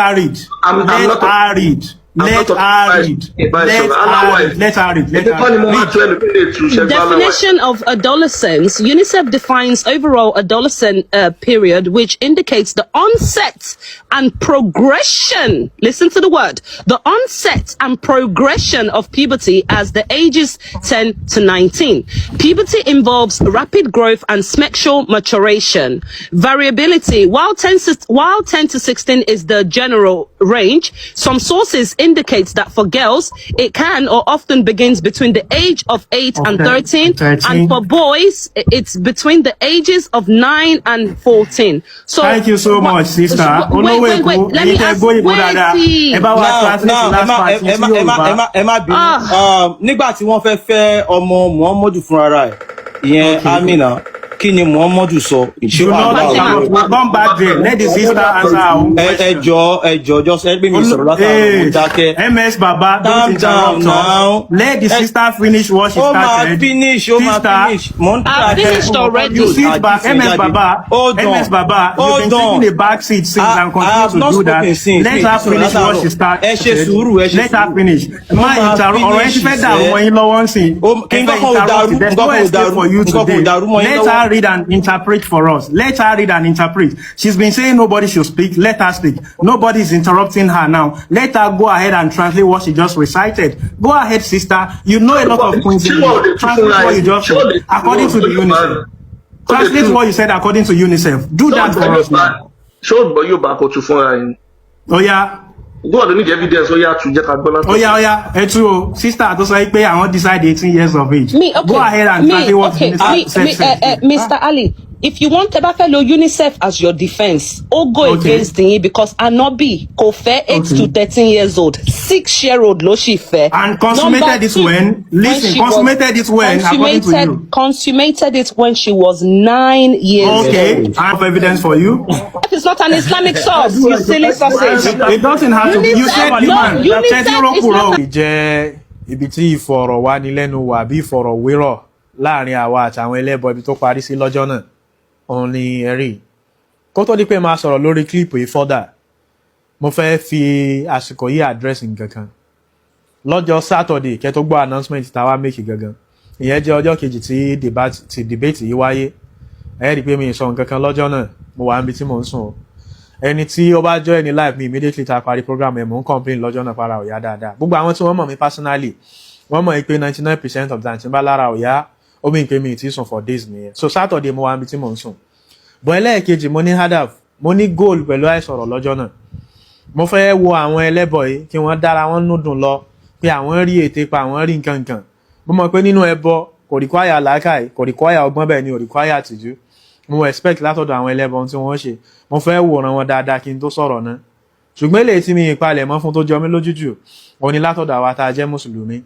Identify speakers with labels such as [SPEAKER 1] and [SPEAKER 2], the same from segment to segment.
[SPEAKER 1] Her read.
[SPEAKER 2] I'm
[SPEAKER 1] Let
[SPEAKER 2] not
[SPEAKER 1] her read.
[SPEAKER 2] I'm
[SPEAKER 1] Let
[SPEAKER 2] not talking
[SPEAKER 1] her
[SPEAKER 2] about
[SPEAKER 1] read.
[SPEAKER 2] ìbá
[SPEAKER 1] Let
[SPEAKER 2] ìṣọ̀rọ̀
[SPEAKER 1] her
[SPEAKER 2] aláwọ̀.
[SPEAKER 1] Read. Let her read. Let
[SPEAKER 2] Èmi kọ́ ni
[SPEAKER 1] her
[SPEAKER 2] mo máa
[SPEAKER 1] read.
[SPEAKER 2] tú, ẹlòmíì lè tú ṣẹgbẹ́ aláwọ̀.
[SPEAKER 3] Definition of adolescence. UNICEF defines overall adolescent period, which indicates the onset and progression. Listen to the word. The onset and progression of puberty as the ages 10 to 19. Puberty involves rapid growth and sexual maturation. Variability, while 10 to 16 is the general range, some sources indicate that for girls, it can or often begins between the age of 8
[SPEAKER 1] Of
[SPEAKER 3] and
[SPEAKER 1] 10,
[SPEAKER 3] 13,
[SPEAKER 1] 13.
[SPEAKER 3] And for boys, it's between the ages of 9 and 14. So,
[SPEAKER 1] Thank you so much, sister.
[SPEAKER 3] Wait,
[SPEAKER 1] Olówó
[SPEAKER 3] wait,
[SPEAKER 1] Èkó,
[SPEAKER 3] wait. Let
[SPEAKER 1] ẹ̀yin
[SPEAKER 3] me
[SPEAKER 1] tẹ́
[SPEAKER 3] ask.
[SPEAKER 1] gbóyìnbó dáadáa.
[SPEAKER 3] Wait.
[SPEAKER 1] Ẹ bá wa
[SPEAKER 4] Now
[SPEAKER 1] translate
[SPEAKER 4] now
[SPEAKER 1] the
[SPEAKER 4] ẹ
[SPEAKER 1] last
[SPEAKER 4] má
[SPEAKER 1] part
[SPEAKER 4] ẹ
[SPEAKER 1] yẹn
[SPEAKER 4] ẹ
[SPEAKER 1] sí
[SPEAKER 4] má ẹ má ẹ
[SPEAKER 1] Yorùbá.
[SPEAKER 4] má ẹ má bínú.
[SPEAKER 3] Ah.
[SPEAKER 4] Nígbà tí wọ́n fẹ́ fẹ́ ọmọ Muhammadu fúnra ẹ̀, ìyẹn Amina, kí ni Muhammadu sọ? Ṣé
[SPEAKER 1] Do not
[SPEAKER 4] Allah
[SPEAKER 3] Fatima.
[SPEAKER 1] interrupt. We'll come back there. Let the sister answer her own
[SPEAKER 4] Ẹ ẹ
[SPEAKER 1] question.
[SPEAKER 4] jọ, ẹ jọ, just ẹ gbé mi sọ̀rọ̀ látàárọ̀, mo dákẹ́.
[SPEAKER 1] MS Baba, don't
[SPEAKER 4] Calm down
[SPEAKER 1] interrupt us.
[SPEAKER 4] now.
[SPEAKER 1] Let the
[SPEAKER 4] Ẹ
[SPEAKER 1] sister finish what she
[SPEAKER 4] ó máa
[SPEAKER 1] started.
[SPEAKER 4] finish, ó máa
[SPEAKER 1] Sister,
[SPEAKER 4] finish. Mo ń
[SPEAKER 3] I've
[SPEAKER 4] try.
[SPEAKER 3] finished already.
[SPEAKER 1] You sit back, MS Baba.
[SPEAKER 4] Hold on.
[SPEAKER 1] MS Baba, you've
[SPEAKER 4] Hold
[SPEAKER 1] been
[SPEAKER 4] on.
[SPEAKER 1] taking a back seat since and
[SPEAKER 4] I
[SPEAKER 1] continue
[SPEAKER 4] have
[SPEAKER 1] to
[SPEAKER 4] not
[SPEAKER 1] do that.
[SPEAKER 4] spoken since.
[SPEAKER 1] Let
[SPEAKER 4] Mi
[SPEAKER 1] her
[SPEAKER 4] ti sọ̀rọ̀
[SPEAKER 1] finish what
[SPEAKER 4] látàárọ̀.
[SPEAKER 1] she started.
[SPEAKER 4] Ẹ ṣe sùúrù, ẹ ṣe
[SPEAKER 1] Let her
[SPEAKER 4] sùúrù.
[SPEAKER 1] Finish.
[SPEAKER 4] Ó
[SPEAKER 1] Má
[SPEAKER 4] máa
[SPEAKER 1] interrupt. Ọ̀rọ̀ yẹn ti
[SPEAKER 4] finish
[SPEAKER 1] fẹ́ dàrú
[SPEAKER 4] sẹ́.
[SPEAKER 1] mọ́ yín lọ́wọ́ ńsìn.
[SPEAKER 4] Kí
[SPEAKER 1] Ẹ
[SPEAKER 4] nǹkan
[SPEAKER 1] fẹ́
[SPEAKER 4] kan ò
[SPEAKER 1] interrupt.
[SPEAKER 4] dàrú,
[SPEAKER 1] There's
[SPEAKER 4] nǹkan
[SPEAKER 1] no
[SPEAKER 4] kan ò
[SPEAKER 1] escape
[SPEAKER 4] dàrú,
[SPEAKER 1] for you
[SPEAKER 4] nǹkan kan ò
[SPEAKER 1] today.
[SPEAKER 4] dàrú mọ́ yín
[SPEAKER 1] Let
[SPEAKER 4] lọ́wọ́.
[SPEAKER 1] Her read and interpret for us. Let her read and interpret. She's been saying nobody should speak. Let her speak. Nobody is interrupting her now. Let her go ahead and translate what she just recited. Go ahead, sister. You know a lot of Queen's
[SPEAKER 2] Ṣé wọn ò lè
[SPEAKER 1] English.
[SPEAKER 2] tú
[SPEAKER 1] Translate
[SPEAKER 2] fúnra
[SPEAKER 1] what
[SPEAKER 2] ẹ̀?
[SPEAKER 1] you just
[SPEAKER 2] Ṣé ò
[SPEAKER 1] said
[SPEAKER 2] lè tú
[SPEAKER 1] according to the UNICEF. Translate what you said according to UNICEF. Do that for us now.
[SPEAKER 2] Ṣé ó gbọ́ Yorùbá kó tú fúnra ẹ̀ ni?
[SPEAKER 1] Ó yá.
[SPEAKER 2] Gbọ́dọ̀ ló need evidence, ó yá, tú, jẹ́ ká gbọ́ látọ̀.
[SPEAKER 1] Ó yá, ó yá, ẹ tú o. Sister tó sọ pé àwọn decide 18 years of age.
[SPEAKER 3] Me, okay.
[SPEAKER 1] Go ahead and
[SPEAKER 3] Me,
[SPEAKER 1] translate what
[SPEAKER 3] okay.
[SPEAKER 1] UNICEF
[SPEAKER 3] Me,
[SPEAKER 1] said.
[SPEAKER 3] me, Mr. Ali, if you want, tẹ́ bá fẹ́ lo UNICEF as your defense, ó go against yín because Anobi kò fẹ́ 8 to 13 years old, 6-year-old ló sì fẹ́.
[SPEAKER 1] And consummated
[SPEAKER 3] Number
[SPEAKER 1] it
[SPEAKER 3] two,
[SPEAKER 1] when? Listen,
[SPEAKER 3] she was-
[SPEAKER 1] consummated it when, according to
[SPEAKER 3] consummated,
[SPEAKER 1] you?
[SPEAKER 3] Consummated it when she was 9 years
[SPEAKER 1] Okay,
[SPEAKER 3] old.
[SPEAKER 1] I have evidence for you.
[SPEAKER 3] It's not an Islamic source, you silly sausage.
[SPEAKER 1] It doesn't have to be. You
[SPEAKER 3] UNICEF,
[SPEAKER 1] said
[SPEAKER 3] no,
[SPEAKER 1] human.
[SPEAKER 3] UNICEF is not
[SPEAKER 5] Jẹ́ ibi tí ìfọ̀rọ̀wánilẹ́nuwò àbí ìfọ̀rọ̀wérọ̀ láàrin àwa àtàwọn ẹlẹ́bọ, ibi tó parí sí lọ́jọ́ náà, òun ni ẹ̀rí. Kó tó di pé máa sọ̀rọ̀ lórí clip yìí further, mo fẹ́ fi àsìkò yìí address nǹkan kan. Lọ́jọ́ Saturday kẹ́ tó gbọ́ announcement táwa make gangan, ìyẹn jẹ́ ọjọ́ kejì tí debate yìí wáyé, ẹ rí i pé mi ì sọ nǹkan kan lọ́jọ́ náà. Mo wà níbi tí mò ń sùn o. Ẹni tí ó bá join ní live mi immediately tá a parí program ẹ̀, mò ń complain lọ́jọ́ náà para ò yá dáadáa. Gbogbo àwọn tí wọ́n mọ̀ mí personally, wọ́n mọ̀ pé 99% of the time tí n bá lára ò yá, ó mì pé mi ì tí sùn for days nìyẹn. So Saturday mo wà níbi tí mò ń sùn bọ́. Ẹlẹ́ẹ̀kejì, mo ní hadaf, mo ní goal pẹ̀lú àìsọ̀rọ̀ lọ́jọ́ náà. Mo fẹ́ wo àwọn ẹlẹ́bọ̀ yìí kí wọ́n dára wọn nú dùn lọ pé àwọn rí ète pa, àwọn rí nǹkan nǹkan. Mo mọ̀ pé nínú ẹbọ kò require làákàyè, kò require ọgbọ́n, bẹ́ẹ̀ ni ò require àtìjú. Mo expect látọ̀dọ̀ àwọn ẹlẹ́bọ tí wọ́n ṣe. Mo fẹ́ wòran wọn dáadáa kí n tó sọ̀rọ̀ náà. Ṣùgbọ́n eléyìí tí mi ìpalẹ̀ mọ́ fún tó jọ mí lójú jù, òun ni látọ̀dọ̀ àwa tá a jẹ́ mùsùlùmí.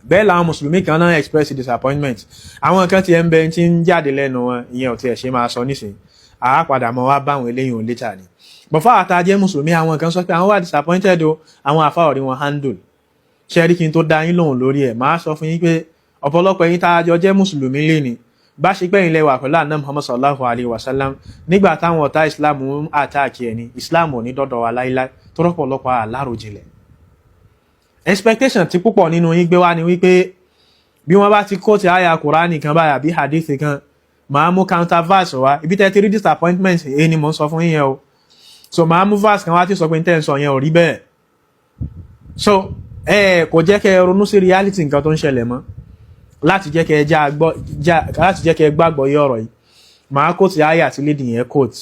[SPEAKER 5] Bẹ́ẹ̀ làwọn mùsùlùmí kan náà express disappointment. Àwọn kan ti ẹ̀ ń bẹ tí ń jáde lẹ́nu wọn, ìyẹn ò tiẹ̀ ṣe máa sọ nísìnyí, àá padà mọ́ wá báwọn eléyìí ò later ni. But fáwọn tá a jẹ́ mùsùlùmí, àwọn kan sọ pé àwọn wà disappointed o, àwọn àfa ò rí wọn handle. Ṣe rí, kí n tó dá yín lóhùn lórí ẹ̀, máa sọ fún yín pé ọ̀pọ̀lọpọ̀ ẹ̀yin tá a jọ jẹ́ mùsùlùmí lé ní bá ṣe pé ilẹ̀ wà pẹ̀lú àná Muhammad sallallahu alayhi wa sallam nígbà táwọn ọ̀tá Islam ń attack ẹ̀ ní, Islam ò ní dọ́dọ̀ wa láíláí tó rọ́pọ̀lọpọ̀ àláròjinlẹ̀. Expectation tí púpọ̀ nínú yín gbé wá ni wípé bí wọ́n bá ti quote àyà Kùránì kan báyà bí hadith kan, màá mú counter verse wá. Ibi tẹ́ ti rí disappointment èyí ni mò ń sọ fún yín yẹn o. So màá mú verse kan wá tí sọ pé n tẹ́ ń sọ yẹn ò rí bẹ́ẹ̀. So ẹ kò jẹ́ kẹ́ ẹ ronú sí reality nǹkan tó ń ṣẹlẹ̀ mọ́ láti jẹ́ kẹ́ ẹ já gbọ́ já láti jẹ́ kẹ́ ẹ gbàgbọ́ yé ọ̀rọ̀ yìí. Màá quote àyà tí lady yẹn quote.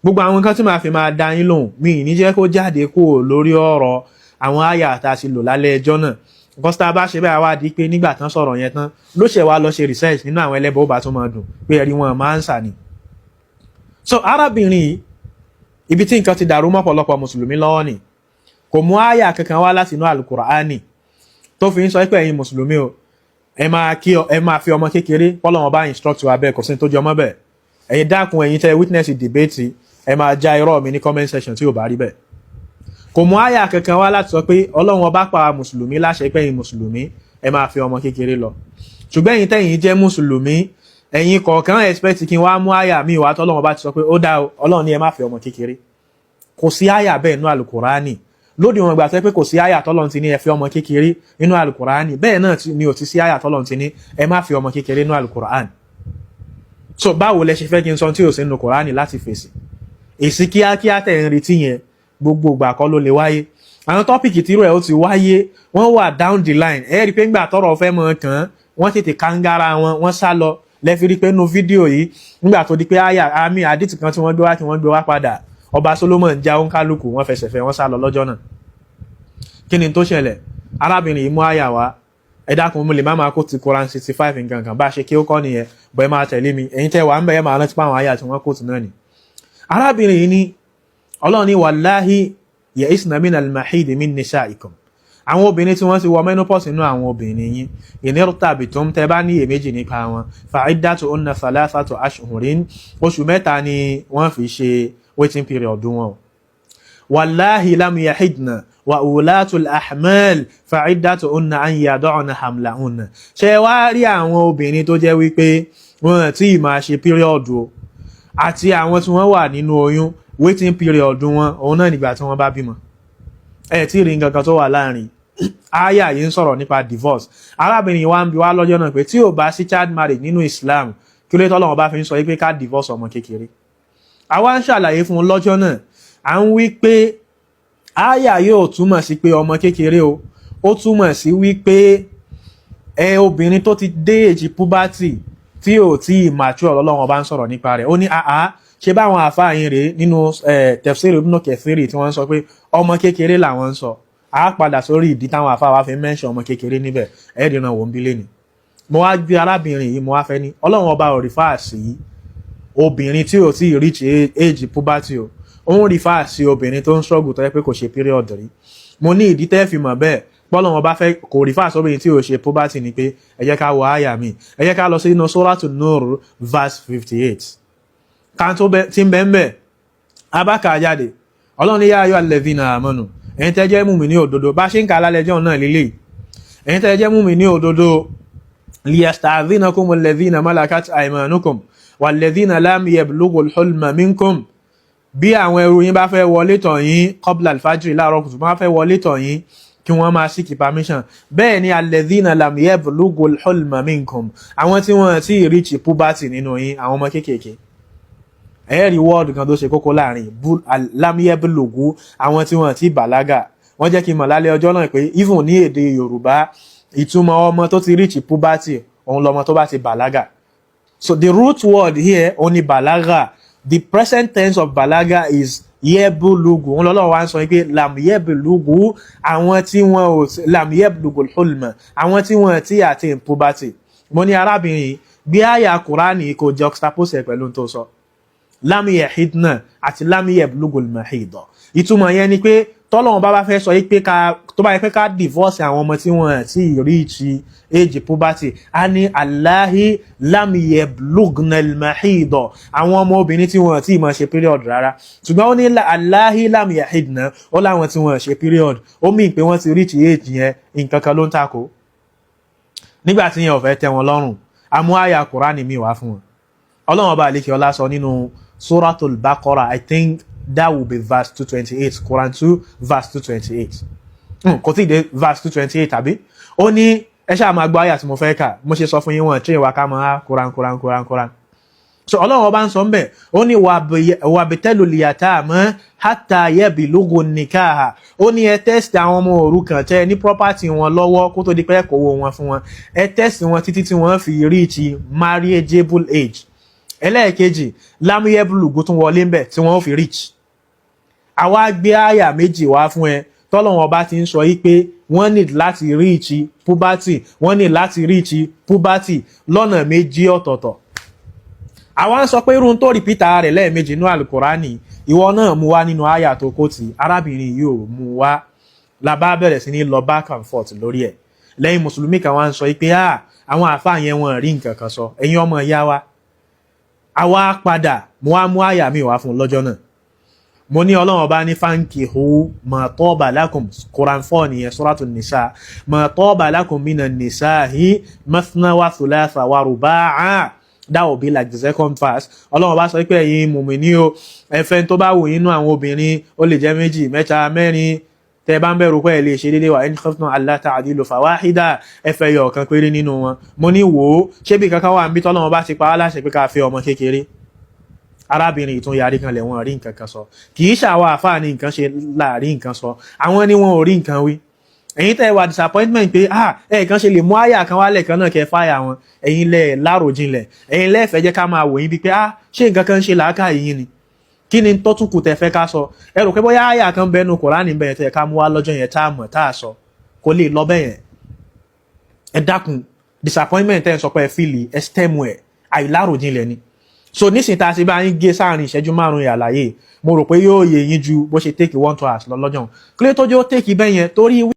[SPEAKER 5] Gbogbo àwọn nǹkan tí màá fi máa dá yín lóhùn, mi ì ní jẹ́ kó jáde kúrò lórí ọ̀rọ̀ àwọn àyà tá a ti lò lálẹ́ ẹjọ́ náà, because tá a bá ṣe bẹ́ẹ̀, wá di pé nígbà tán sọ̀rọ̀ yẹn tán ló ṣẹ̀ wá lọ ṣe research nínú àwọn ẹlẹ́bọ̀, ó bá tún máa dùn pé ẹ̀rí wọn máa ń sà ni. So arábìnrin yìí, ibi tí nǹkan ti dàrú mọ́ ọ̀pọ̀lọpọ̀ mùsùlùmí lọ́wọ́ ni, kò mú àyà kankan wá láti inú àlùkùránì tó fi ń sọ pé ẹ̀yin mùsùlùmí o, ẹ máa kí ẹ máa fi ọmọ kékeré. Pọ́lọ́wọ́n bá instruct wa bẹ́ẹ̀, kò sí ní tó jọmọ́ bẹ́ẹ̀. Ẹ̀yin dákun, ẹ̀yin tẹ́ witness debate, ẹ máa já irọ́ mi ní comment section tí ò bá rí bẹ́ẹ̀. Kò mú àyà kankan wá láti sọ pé Ọlọ́run ọba pa mùsùlùmí láṣẹ pé ẹ̀yin mùsùlùmí, ẹ máa fi ọmọ kékeré lọ. Ṣùgbọ́n ẹ̀yin tẹ́yin jẹ́ mùsùlùmí, ẹ̀yin kọ̀ọ̀kan expect kí n wá mú àyà mi wá tọ́lọ́run ọba ti sọ pé ó dá o, Ọlọ́run ní ẹ má fi ọmọ kékeré. Kò sí àyà bẹ́ẹ̀ nínú Alukurani. Lóde wọn gbà sọ pé kò sí àyà tọ́lọ́run ti ní ẹ fẹ́ ọmọ kékeré nínú Alukurani, bẹ́ẹ̀ náà ni ò ti sí àyà tọ́lọ́run ti ní ẹ má fi ọmọ kékeré nínú Alukurani. So báwo lẹ ṣe fẹ́ kí n sọ tí ò sí nínú Kùránì láti fèsì? Èsì kíákíá tẹ̀ ń retí yẹn, gbogbo ìgbà kọ́ ló lè wáyé. Àwọn topic tírú ẹ̀ ó ti wáyé, wọ́n wà down the line. Ẹ rí i pé ńgbà tọ́rọ̀ fẹ́ mọ̀ kàn, wọ́n tètè kángára wọn, wọ́n sá lọ. Lẹ́fi rí i pé nínú fídíò yìí, nígbà tó di pé àyà àmì àdìtì kan tí wọ́n gbé wá, tí wọ́n gbé wá padà, ọba Solomon já òǹkálùkù, wọ́n fẹsẹ̀ fẹ́, wọ́n sá lọ lọ́jọ́ náà. Kí ni tó ṣẹlẹ̀? Arábìnrin yìí mú àyà wá. Ẹ dákun, mo lè má máa kó ti Quran 65 nǹkan kan bá a ṣe kí ó kọ́ nìyẹn bọ́. Ẹ máa tẹ̀lé mi. Ẹ̀yin tẹ́ wà ń bẹ̀, ẹ máa rántí pé àwọn àyà tí wọ́n kó tì náà ni. Arábìnrin yìí ní Ọlọ́run ní wàláhì ya'isna min al-mahidi min nisaikum, àwọn obìnrin tí wọ́n ti wọ menopause nínú àwọn obìnrin yín, in irtabtum, tẹ́ bá ní iyèméjì nípa wọn, fa'iddatuhunna thalathatu ashhurin, oṣù 3 ni wọ́n fi ṣe waiting period wọn. Wàláhì lam yahidna wa ulatul ahmal fa'iddatuhunna an yada'na hamlahunna. Ṣe wá rí àwọn obìnrin tó jẹ́ wípé wọ́n tí máa ṣe period o, àti àwọn tí wọ́n wà nínú oyún, waiting period wọn òun náà nígbà tí wọ́n bá bímọ. Ẹ tí rí nǹkan kan tó wà láàrin aya yìí ń sọ̀rọ̀ nípa divorce. Arábìnrin wa ń bi wá lọ́jọ́ náà pé tí ò bá sí child marriage nínú Islam, kí ló tọ́lọ́run bá fi ń sọ pé ká divorce ọmọ kékeré? Àwa ń ṣàlàyé fún un lọ́jọ́ náà, à ń wí pé aya yóò túmọ̀ sí pé ọmọ kékeré o. Ó túmọ̀ sí wípé ẹ obìnrin tó ti dé age puberty tí ò tí ì mature Ọlọ́run bá ń sọ̀rọ̀ nípa rẹ̀. Ó ní àá, ṣe báwọn àfáà yín rèé nínú Tafsir Ibn Kathir tí wọ́n ń sọ pé ọmọ kékeré làwọn ń sọ. Á padà sórí ìdí táwọn àfáà wa fi ń mention ọmọ kékeré níbẹ̀. Ẹ̀ẹ́dìran wò ń bí lẹ́ni. Mo wá gbé arábìnrin yìí, mo wá fẹ́ ní Ọlọ́run ọba ò refer sí obìnrin tí ò tí ì reach age puberty o, ó ń refer sí obìnrin tó ń struggle tó yẹ pé kò ṣe period rí. Mo ní ìdí tẹ́ fi mọ̀ bẹ́ẹ̀ pọ́lọ́run ọba fẹ́ kò refer sí obìnrin tí ò ṣe puberty ni pé ẹ jẹ́ ká wọ àyà mi, ẹ jẹ́ ká lọ sí inú Suratu Nur verse 58 kan tó tí ń bẹ́ ń bẹ́ abáka jáde. Ọlọ́run ní yā ayyuhalladhīna āmanū, ẹ̀yin tẹ́ jẹ́ mùmínì òdodo, bá ṣe ń kà lálẹ́jọ́ náà lílé, ẹ̀yin tẹ́ jẹ́ mùmínì òdodo, liyasta'dhinakum alladhīna malakat aymanukum walladhīna lam yablughul hulma minkum, bí àwọn ẹrú yín bá fẹ́ wọlé tọ̀ yín, qabla al-fajri, láàárọ̀ kùtù bá fẹ́ wọlé tọ̀ yín, kí wọ́n máa seek permission. Bẹ́ẹ̀ ni alladhīna lam yablughul hulma minkum, àwọn tí wọ́n ti reach puberty nínú yín, àwọn ọmọ kéékèèké. Ẹ̀ẹ́rì word kan tó ṣe kókó láàrin, lam yablughu, àwọn tí wọ́n ti bàlágà. Wọ́n jẹ́ kí n mọ̀ lálẹ́ ọjọ́ náà pé even ní èdè Yorùbá, ìtumọ̀ ọmọ tó ti reach puberty òun lọmọ tó bá ti bàlágà. So the root word here òun ni bàlágà. The present tense of bàlágà is yablughu. Òun lọ́lọ́run wá ń sọ pé lam yablughu, àwọn tí wọ́n ò lam yablughu al-hulma, àwọn tí wọ́n ti attain puberty. Mo ní arábìnrin, gbé àyà Kùránì kò juxtapose ẹ̀ pẹ̀lú tó sọ lam yahidna àti lam yablughu al-mahida. Ìtumọ̀ yẹn ni pé tọ́lọ́run bá bá fẹ́ sọ pé ká tó bá yẹ pé ká divorce àwọn ọmọ tí wọ́n ti reach age puberty, a ní allahi lam yablughna al-mahida, àwọn ọmọ obìnrin tí wọ́n ti máa ṣe period rárá. Ṣùgbọ́n ó ní allahi lam yahidna, ó láwọn tí wọ́n ṣe period, ó mì pé wọ́n ti reach age yẹn. Nǹkan kan ló ń takò nígbà tí yẹn ò fẹ́ tẹ́ wọn lọ́rùn. Amú àyà Kùránì mi wá fún wọn. Ọlọ́run ọba àlekè ọlá sọ nínú Suratul Baqarah, I think that will be verse 228, Quran 2 verse 228. Kò tí ì dé verse 228 tàbí ó ní ẹ ṣáà máa gbọ́ àyà tí mo fẹ́ kà. Mo ṣe sọ fún yín, wọn train wa ká máa Quran, Quran, Quran, Quran. So Ọlọ́run ọba ń sọ ń bẹ̀, ó ní wabtalul yatama hatta yablughu nikaha. Ó ní ẹ test àwọn ọmọ òrukàn tẹ ní property wọn lọ́wọ́ kó tó di pé ẹ kówó wọn fún wọn. Ẹ test wọn títí tí wọ́n fi reach marriageable age. Ẹlẹ́ẹ̀kejì, lam yablughu tún wọlé ń bẹ̀ tí wọ́n fi reach. Àwa gbé àyà méjì wá fún ẹ tọ́lọ́wọ́n ọba ti ń sọ yí pé wọ́n need láti reach puberty, wọ́n need láti reach puberty lọ́nà méjì ọ̀tọ̀ọ̀tọ̀. Àwa ń sọ pé irun tó repeat rẹ̀ lẹ́ẹ̀mejì nínú Alukurani, ìwọ náà mú wá nínú àyà tó kó tì. Arábìnrin yìí ò mú wá. La bá bẹ̀rẹ̀ sí ní lọ back and forth lórí ẹ̀. Lẹ́yìn mùsùlùmí kan wá ń sọ pé àwọn àáfàá yẹn, wọn rí nǹkan kan sọ. Ẹ̀yin ọmọ ìyá wa, àwa padà mo wá mú àyà mi wá fún un lọ́jọ́ náà. Mo ní Ọlọ́run ọba ní fankihu ma taba lakum, Quran 4 nìyẹn, Suratu Nisa, ma taba lakum minan nisa'i mathna wa thulatha wa ruba'a. That will be like the second verse. Ọlọ́run bá sọ pé ẹ̀yin mùmíní o, ẹ fẹ́ tó bá wù yín nú àwọn obìnrin, ó lè jẹ́ méjì, mẹ́ta, mẹ́rin. Tẹ́ bá ń bẹ̀rù pé ẹ lè ṣe déédéé, wa in khiftum alla ta'dilu fawahida, ẹ fẹ́ yọ ọ̀kan péré nínú wọn. Mo ní wò ó, ṣé bí kankan wà níbi tọ́lọ́run bá ti pa á láṣẹ pé ká fẹ́ ọmọ kékeré? Arábìnrin ìtún yarí kan lẹ̀, wọ́n rí nǹkan kan sọ. Kì í ṣàwọn àfáà ní nǹkan ṣe láàrin nǹkan sọ, àwọn ni wọn ò rí nǹkan wí. Ẹ̀yin tẹ́ wà disappointment pé ah, ẹ̀ kan ṣe lè mú àyà kan wálẹ̀ kan náà kẹ́ fáyà wọn, ẹ̀yin lẹ̀ láròjinlẹ̀, ẹ̀yin lẹ́fẹ̀ẹ́ jẹ́ ká máa wò yín bíi pé ah, ṣé nǹkan kan ń ṣe làákà yín ni? Kí ni tó tún kù tẹ́ fẹ́ ká sọ? Ẹ rò pé bóyá àyà kan bẹnu Kùránì bẹ́ẹ̀ tẹ́ ká mú wá lọ́jọ́ yẹn tá a mọ̀ tá a sọ, kò lè lọ bẹ́ẹ̀ yẹn. Ẹ dákun, disappointment tẹ́ ń sọ pé ẹ feel, ẹ stem ẹ̀, àìláròjinlẹ̀ ni. So nísìnyí tá a ṣe bá yín gé sáàrin ìṣẹ́jú 5 àlàyé, mo rò pé yóò yé yín ju bó ṣe take 1-2 hours lọ lọ́jọ́. Kílé tó jẹ́ ó take bẹ́ẹ̀ yẹn torí